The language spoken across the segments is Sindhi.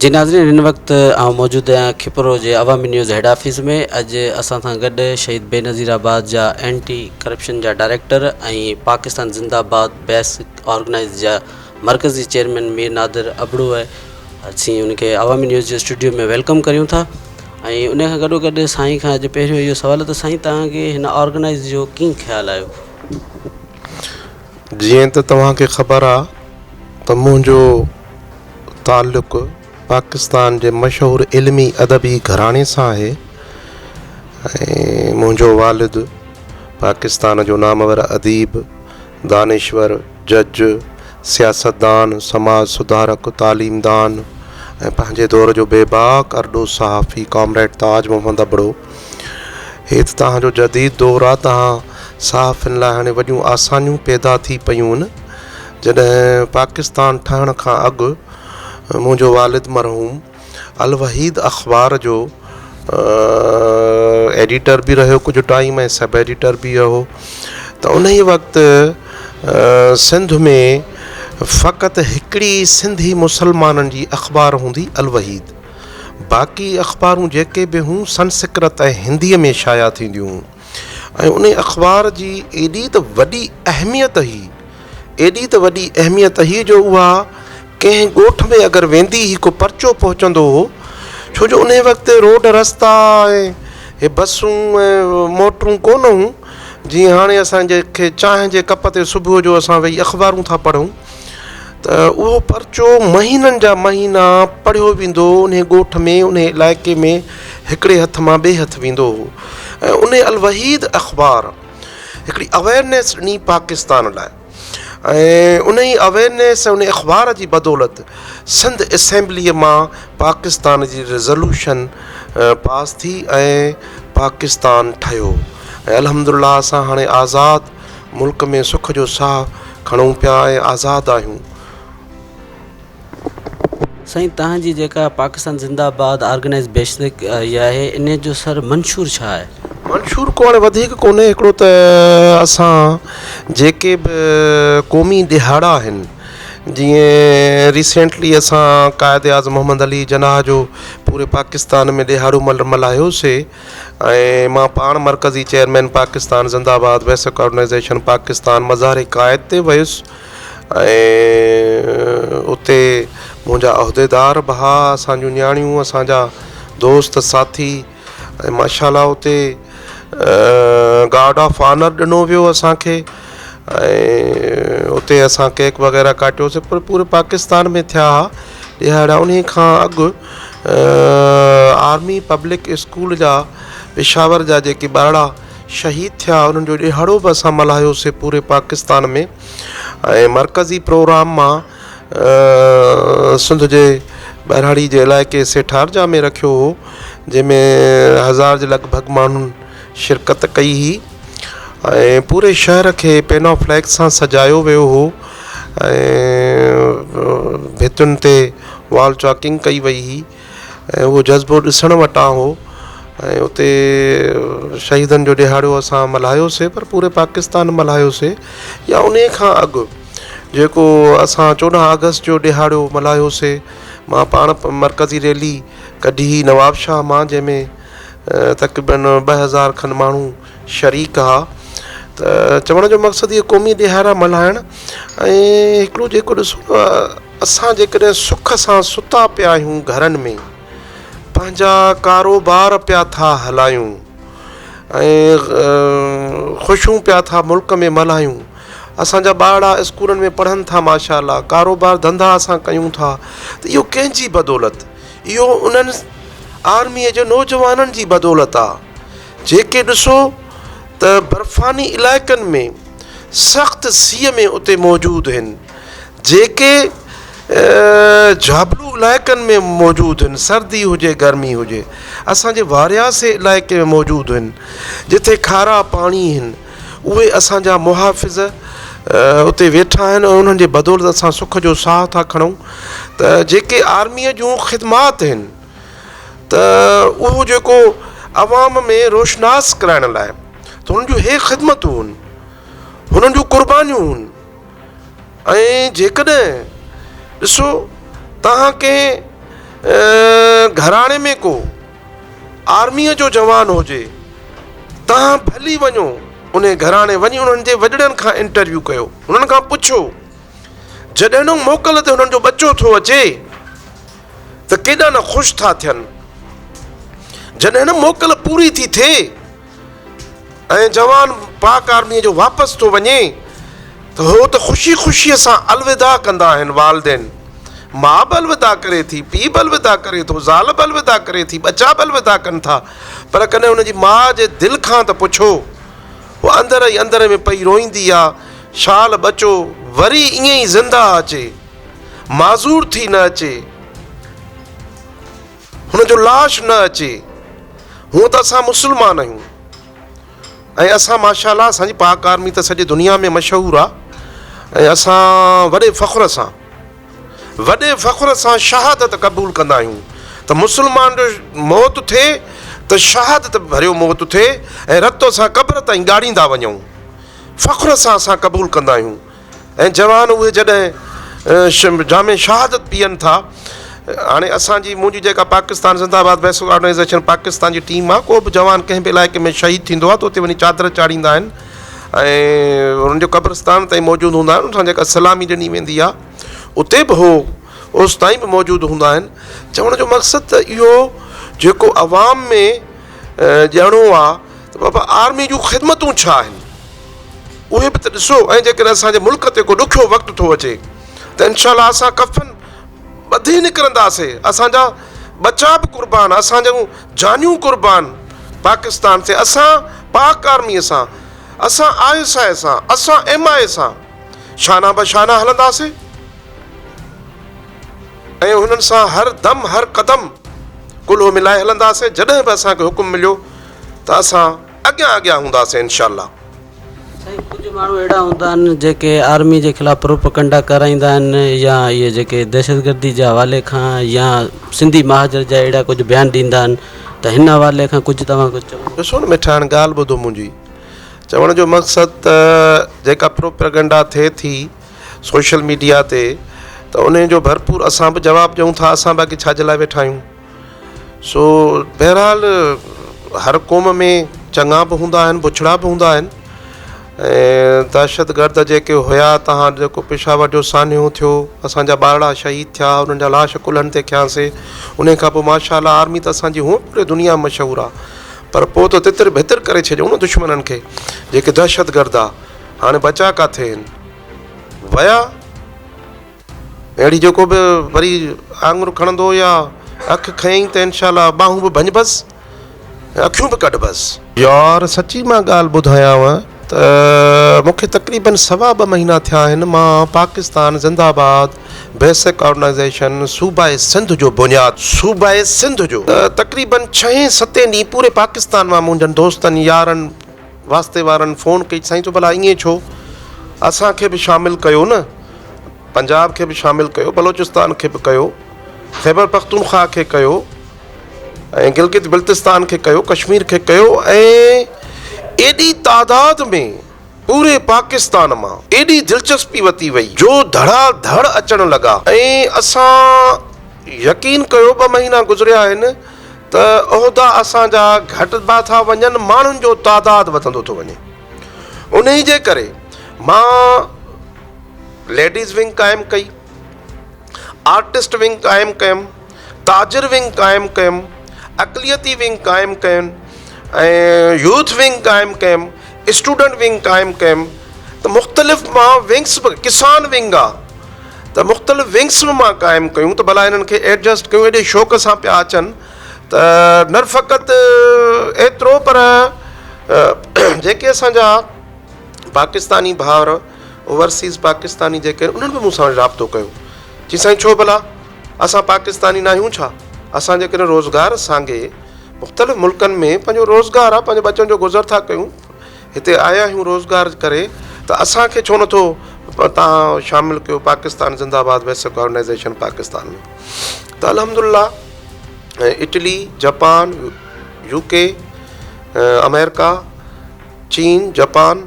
جي ناظرين هن وقت آئون موجود آهيان کپرو جي عوامي نيوز هيڊ آفيس ۾ اڄ اسان سان گڏ شهيد بينظير آباد جا اينٽي ڪرپشن جا ڊائريڪٽر ۽ پاڪستان زنده آباد بيسڪ آرگنائيز جا مرڪزي چيئرمين مير نادر ابڙو آهي اسين ان کي عوامي نيوز جي اسٽوڊيو ۾ welcome ڪريون ٿا ۽ ان کان گڏو گڏ سائين کان اڄ پهريون اهو سوال ته سائين توهان کي هن آرگنائيز جو ڪيئن خيال آيو؟ جيئن ته توهان کي خبر آ ته منهنجو تعلق پاڪستان جي مشهور علمي ادبي گهراڻي سان آهي ۽ منهنجو والد پاڪستان جو نامور اديب، دانشور، جج، سياستدان، سماج سڌارڪ، تعليمدان ۽ پنهنجي دور جو بيباڪ ارڏو صحافي ڪامريڊ تاج محمد ابڙو. هي ته توهان جو جديد دور آ توهان صحافين لاء هاڻي وڏيون آسانيون پيدا ٿي پيون آهن. جڏهن پاڪستان ٺهڻ کان اڳ منهنجو والد مرحوم الوحيد اخبار جو ايڊيٽر به رهيو ڪجهه ٽائيم ۽ سب ايڊيٽر به رهيو ته انهي وقت سنڌ ۾ فقط هڪڙي سنڌي مسلمانن جي اخبار هوندي الوحيد باقي اخبارون جيڪي به هون سنسڪرت ۽ هندي ۾ شايع ٿينديون هون ۽ انهي اخبار جي ايڏي ته وڏي اهميت هئي ايڏي ته وڏي اهميت هئي جو اها ڪنهن ڳوٺ ۾ اگر ويندي هئي ڪو پرچو پهچندو هو ڇو جو انهي وقت روڊ رستا ۽ هي بسون ۽ موٽرون ڪونه هيون جيئن هاڻي اسان جي کي چانهه جي ڪپ تي صبح جو اسان ويهي اخبارون ٿا پڙهون ته اهو پرچو مهينن جا مهينا پڙهيو ويندو هو انهي ڳوٺ ۾ انهي علائقي ۾ هڪڙي هٿ مان ٻئي هٿ ويندو هو ۽ انهي الوحيد اخبار هڪڙي اويرنيس ڏني پاڪستان لاء ۽ انهي اويرنيس ۽ انهي اخبار جي بدولت سنڌ اسيمبليء مان پاڪستان جي ريزولوشن پاس ٿي ۽ پاڪستان ٺهيو ۽ الحمدلله اسان هاڻي آزاد ملڪ ۾ سک جو ساهه کڻون پيا ۽ آزاد آهيون. سائين توهان جي جيڪا پاڪستان زنده آباد آرگنائيز بيشڪ آهي انهي جو سر منشور ڇا آهي؟ منشور ڪو هاڻي وڌيڪ ڪونهي هڪڙو ته اسان جيڪي به قومي ڏهاڙا آهن جيئن ريسينٽلي اسان قائد اعظم محمد علي جناح جو پوري پاڪستان ۾ ڏهاڙو ملهايوسي ۽ مان پاڻ مرڪزي چيئرمين پاڪستان زنده آباد بيسڪ آرگنائيزيشن پاڪستان مزار قائد تي ويس ۽ اتي منهنجا عهديدار به ها اسان جون نياڻيون اسان جا دوست ساٿي ۽ ماشاء الله اتي گارڊ آف آنر ڏنو ويو اسان کي ۽ اتي اسان ڪيڪ وغيره ڪاٽيوسي پر پوري پاڪستان ۾ ٿيا ها ڏهاڙا انهي کان اڳ آرمي پبلڪ اسڪول جا پشاور جا جيڪي ٻارڙا شهيد ٿيا انهن جو ڏهاڙو به اسان ملهايوسي پوري پاڪستان ۾ ۽ مرڪزي پروگرام مان سنڌ جي ٻهراڙي جي علائقي سيٺارجا ۾ رکيو هو جنهن ۾ هزار جي لڳ ڀڳ ماڻهن شرڪت ڪئي هئي ۽ پوري شهر کي پينا فليڪس سان سجايو ويو هو ۽ ڀتين تي وال چاڪنگ ڪئي وئي هئي ۽ اهو جذبو ڏسڻ وٽان هو ۽ اتي شهيدن جو ڏهاڙو اسان ملهايوسي پر پوري پاڪستان ملهايوسي يا انهي کان اڳ جيڪو اسان 14 آگسٽ جو ڏهاڙو ملهايوسي مان پاڻ مرڪزي ريلي ڪڍي هئي نوابشاهه مان جنهن ۾ تقريبن 2000 کن ماڻهو شريڪ ها ته چوڻ جو مقصد اهو قومي ڏهاڙا ملهائڻ ۽ هڪڙو جيڪو ڏسو نه اسان جيڪڏهن سک سان ستا پيا آهيون گهرن ۾ پنهنجا ڪاروبار پيا ٿا هلايون ۽ خوشيون پيا ٿا ملڪ ۾ ملهايون اسان جا ٻارڙا اسڪولن ۾ پڙهن ٿا ماشاء الله ڪاروبار ڌنڌا اسان ڪيون ٿا ته اهو ڪنهن جي بدولت اهو انهن آرميء جي نوجوانن جي بدولت آ جيڪي ڏسو ته برفاني علائقن ۾ سخت سيء ۾ اتي موجود هن جيڪي جابلو علائقن ۾ موجود هن سردي هجي گرمي هجي اسان جي وارياسي علائقي ۾ موجود هن جتي کارا پاڻي هن اهي اسان جا محافظ اتي ويٺا آهن ۽ انهن جي بدولت اسان سک جو ساهه ٿا کڻون ته جيڪي آرميء جون خدمات هن ته اهو جيڪو عوام ۾ روشناس ڪرائڻ لاء ته هنن جون هي خدمتون هن هنن جون قربانيون هن ۽ جيڪڏهن ڏسو توهان ڪنهن گهراڻي ۾ ڪو آرميء جو جوان هجي، توهان ڀلي وڃو انهي گهراڻي وڃي انهن جي وڏڙن کان انٽرويو ڪيو، انهن کان پڇو، جڏهن موڪل تي هنن جو ٻچو ٿو اچي ته ڪيڏا نه خوش ٿا ٿين. جڏهن موڪل پوري ٿي ٿئي ۽ جوان پاڪ آرميء جو واپس ٿو وڃي ته هو ته خوشي خوشيء سان الوداع ڪندا آهن. والدين، ماء به الوداع ڪري ٿي، پيء به الوداع ڪري ٿو، زال به الوداع ڪري ٿي، ٻچا به الوداع ڪن ٿا، پر ڪڏهن هن جي ماء جي دل کان ته پڇو. هوء اندر ئي اندر ۾ پئي روئيندي آ، شال ٻچو وري ائين ئي زنده اچي، معذور ٿي نه اچي. هن جو لاش نه اچي. هونء ته اسان مسلمان آهيون ۽ اسان ماشاء الله اسان جي پاڪ آرمي ته سڄي دنيا ۾ مشهور آ ۽ اسان وڏي فخر سان وڏي فخر سان شهادت قبول ڪندا آهيون ته مسلمان جو موت ٿئي ته شهادت ڀريو موت ٿئي ۽ رت اسان قبر تائين ڳاڙيندا وڃون فخر سان اسان قبول ڪندا آهيون. ۽ جوان اهي جڏهن جام شهادت پيئن ٿا هاڻي اسان جي منهنجي جيڪا پاڪستان زنده آباد بيسڪ آرگنائيزيشن پاڪستان جي ٽيم آهي ڪو به جوان ڪنهن به علائقي ۾ شهيد ٿيندو آهي ته اتي وڃي چادر چاڙهيندا آهن ۽ انهن جو قبرستان تائين موجود هوندا آهن ان سان جيڪا سلامي ڏني ويندي آهي اتي به هو اوس تائين به موجود هوندا آهن چوڻ جو مقصد ته اهو جيڪو عوام ۾ ڄاڻو آهي ته بابا آرمي جون خدمتون ڇا آهن اهي به ته ڏسو ۽ جيڪڏهن اسان جي ملڪ تي ڪو ڏکيو وقت ٿو اچي ته انشاء الله اسان ڪفن ٻڌي نڪرنداسي اسان جا ٻچا به قربان اسان جون جانيون قربان پاڪستان تي اسان پاڪ آرمي سان اسان I S I سان اسان ايم I سان شانه به شانه هلنداسي ۽ هنن سان هر دم هر قدم ڪلهو ملائي هلنداسي جڏهن به اسان کي حڪم مليو ته اسان اڳيان اڳيان هونداسين انشاء الله. سائين ڪجهه ماڻهو اهڙا هوندا آهن جيڪي آرمي جي خلاف پروپڪنڊا ڪرائيندا آهن يا اهي جيڪي دهشتگردي جي حوالي کان يا سنڌي مهاجر جا اهڙا ڪجهه بيان ڏيندا آهن ته هن حوالي کان ڪجهه توهان ڪجهه چوندو. ڏسو نه مٺا هاڻ ڳالهه ٻڌو منهنجي چوڻ جو مقصد ته جيڪا پروپيگنڊا ٿئي ٿي سوشل ميڊيا تي ته انهي جو ڀرپور اسان به جواب ڏيون ٿا اسان باقي ڇا جي لاء ويٺا آهيون. سو بهرحال هر قوم ۾ چڱا به هوندا آهن بڇڙا به هوندا آهن ۽ دهشتگرد جيڪي هيا تهان جيڪو پشاور جو سانحو ٿيو اسانجا ٻارڙا شهيد ٿيا انهن جا لاش ڪلهن تي کنياسي ان کان پوء ماشاء الله آرمي ته اسانجي هونء پوري دنيا مشهور آهي پر پوء ته تتر ڀتر ڪري ڇڏيو نه دشمنن کي جيڪي دهشتگرد آ هاڻي بچا ڪاٿي آهن ويا اهڙي جيڪو به وري آڱر کڻندو يا اک کنيائين ته انشاء الله ٻانهون به ڀڃبس ۽ اکيون به ڪڍبس. يار سچي مان ڳالهه ٻڌايانو ته مون کي تقريبن سوا ٻه مهينا ٿيا آهن مان پاڪستان زنده آباد بيسڪ آرگنائيزيشن صوبائي سنڌ جو بنياد صوبائي سنڌ جو ته تقريبن ڇهين ستين ڏينهن پوري پاڪستان مان منهنجن دوستن يارن واسطي وارن فون ڪئي سائين تو ڀلا ائين ڇو اسان کي به شامل ڪيو نه پنجاب کي به شامل ڪيو بلوچستان کي به ڪيو خيبر پختونخوا کي ڪيو ۽ گلگت بلتستان کي ڪيو ڪشمير کي ڪيو ۽ ايڏي تعداد ۾ پوري پاڪستان مان ايڏي دلچسپي وتي وئي جو ڌڙا ڌڙ اچڻ لڳا ۽ اسان يقين ڪيو ٻه مهينا گذريا آهن ته عهدا اسان جا گهٽبا ٿا وڃن ماڻهن جو تعداد وڌندو ٿو وڃي انهي جي ڪري مان ليڊيز ونگ قائم ڪئي آرٽسٽ ونگ قائم ڪيم تاجر ونگ قائم ڪيم اقليتي ونگ قائم ڪيم ۽ يوٿ ونگ قائم ڪيم اسٽوڊنٽ ونگ قائم ڪيم ته مختلف مان ونگس به ڪسان ونگ آ ته مختلف ونگس به مان قائم ڪيون ته ڀلا انهن کي ايڊجسٽ ڪيون ايڏي شوق سان پيا اچن ته نه فقط ايترو پر جيڪي اسان جا پاڪستاني ڀائر اوورسيز پاڪستاني جيڪي آهن انهن به مون سان رابطو ڪيو چي سائين ڇو ڀلا اسان پاڪستاني ناهيون ڇا اسان جيڪڏهن روزگار سانگي مختلف ملڪن ۾ پنهنجو روزگار آهي پنهنجي ٻچن جو گذر ٿا ڪيون هتي آيا آهيون روزگار ڪري ته اسان کي ڇو نٿو توهان شامل ڪيو پاڪستان زنده آباد بيسڪ آرگنائيزيشن پاڪستان ۾ ته الحمد لله اٽلي جاپان يو ڪي آمريڪا چين جاپان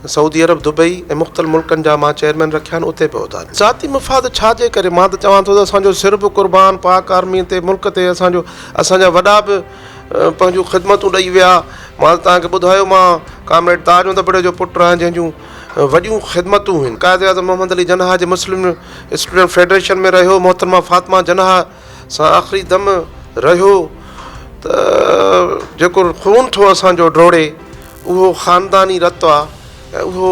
سعودي عرب، دبئي ۽ مختلف ملڪن جا مان چيئرمين رکيا آهن اتي به عهدا ڏنا. ذاتي مفاد ڇا جي ڪري؟ مان ته چوان ٿو ته اسان جو سر به قربان پاڪ آرمي تي ملڪ تي اسان جو اسان جا وڏا به پنهنجون خدمتون ڏئي ويا. مان ته توهان کي ٻڌايو مان ڪامريڊ تاج محمد ابڙي جو پٽ آهيان جنهن جون وڏيون خدمتون هن قائد اعظم محمد علي جناح جي مسلم اسٽوڊنٽ فيڊريشن ۾ رهيو محترمه فاطمه جناح سان آخري دم رهيو ته جيڪو خون ٿو اسان جو ڊوڙي اهو خانداني رت آ ۽ اهو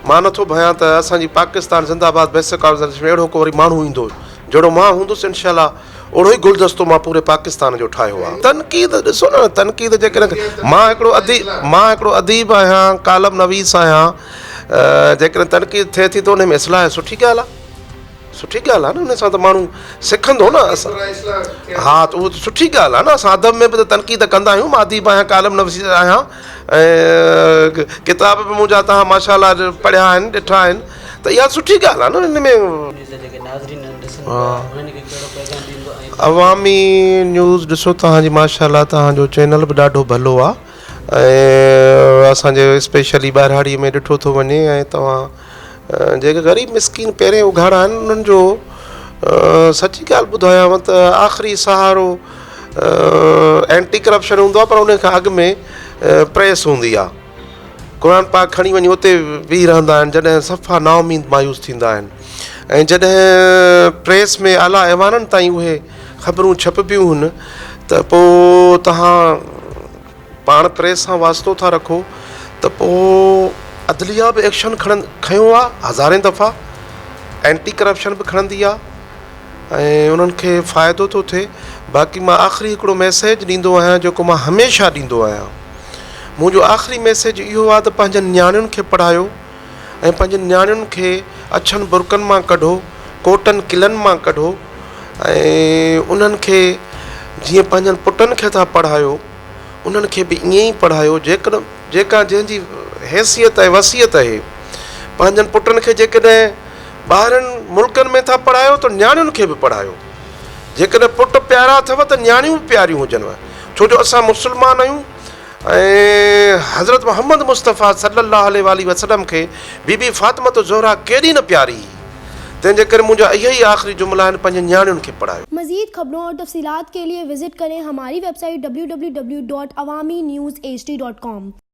مان نٿو ڀانيان ته اسان جي پاڪستان زنده آباد بيسڪ آرگنائيزيشن ۾ اهڙو ڪو وري ماڻهو ايندو جهڙو مان هوندس انشاء الله اهڙو ئي گلدستو مان پوري پاڪستان جو ٺاهيو آ. تنقيد ڏسو نه تنقيد جيڪڏهن مان هڪڙو اديب مان هڪڙو اديب آهيان ڪالم نويس آهيان جيڪڏهن تنقيد ٿئي ٿي ته ان ۾ اصلاح سٺي ڳالهه آ. سٺي ڳالهه آهي نه ان سان ته ماڻهو سکندو نه اسان ها ته اهو ته سٺي ڳالهه آهي نه اسان ادب ۾ به ته تنقيد ڪندا آهيون مان اديب آهيان ڪالم نويس آهيان ۽ ڪتاب به منهنجا توهان ماشاء الله پڙهيا آهن ڏٺا آهن ته اها سٺي ڳالهه آهي نه ان ۾ عوامي نيوز ڏسو توهان جي ماشاء الله توهان جو چينل به ڏاڍو ڀلو آهي ۽ اسان جي اسپيشلي ٻهراڙي ۾ ڏٺو ٿو وڃي ۽ توهان جيڪي غريب مسڪين پيرين اگهاڙا آهن انهن جو سچي ڳالهه ٻڌايانو ته آخري سهارو اينٽي ڪرپشن هوندو آهي پر ان کان اڳ ۾ پريس هوندي آهي قرآن پاڪ کڻي وڃي اتي ويهي رهندا آهن جڏهن صفا نااميد مايوس ٿيندا آهن ۽ جڏهن پريس ۾ اعليٰ ايوانن تائين اهي خبرون ڇپبيون هن ته پوء تهان پاڻ پريس سان واسطو ٿا رکو ته پوء عدليه به ايڪشن کڻن کنيو آ هزارين دفعا اينٽي ڪرپشن به کڻندي آ ۽ انهن کي فائدو ٿو ٿئي باقي مان آخري هڪڙو ميسيج ڏيندو آهيان جيڪو مان هميشه ڏيندو آهيان منهنجو آخري ميسيج اهو آ ته پنهنجن نياڻين کي پڙهايو ۽ پنهنجن نياڻين کي اڇن برقعن مان ڪڍو، ڪوٽن قلعن مان ڪڍو ۽ انهن کي جيئن پنهنجن پٽن کي ٿا پڙهايو، انهن کي به ائين ئي پڙهايو، جيڪڏهن جيڪا جنهن جي حيثيت ۽ وصيت اهي، پنهنجن پٽن کي جيڪڏهن ٻاهرين ملڪن ۾ ٿا پڙهايو ته نياڻين کي به پڙهايو، جيڪڏهن پٽ پيارا اٿو ته نياڻيون به پياريون هجنو، ڇو جو اسان مسلمان آهيون. ۽ حضرت محمد مصطفيٰ صلّي اللّٰه عليه واٰله وسلّم کي بي بي فاطمة الزهراء ڪيڏي نه پياري هئي، تنهن جي ڪري منهنجا اهي ئي آخري جملا آهن پنهنجي نياڻين کي پڙهايو. مزيد خبرون اور تفصيلات کے لئے وزٽ ڪرين ھماري web site www.awamiNewsHD.com.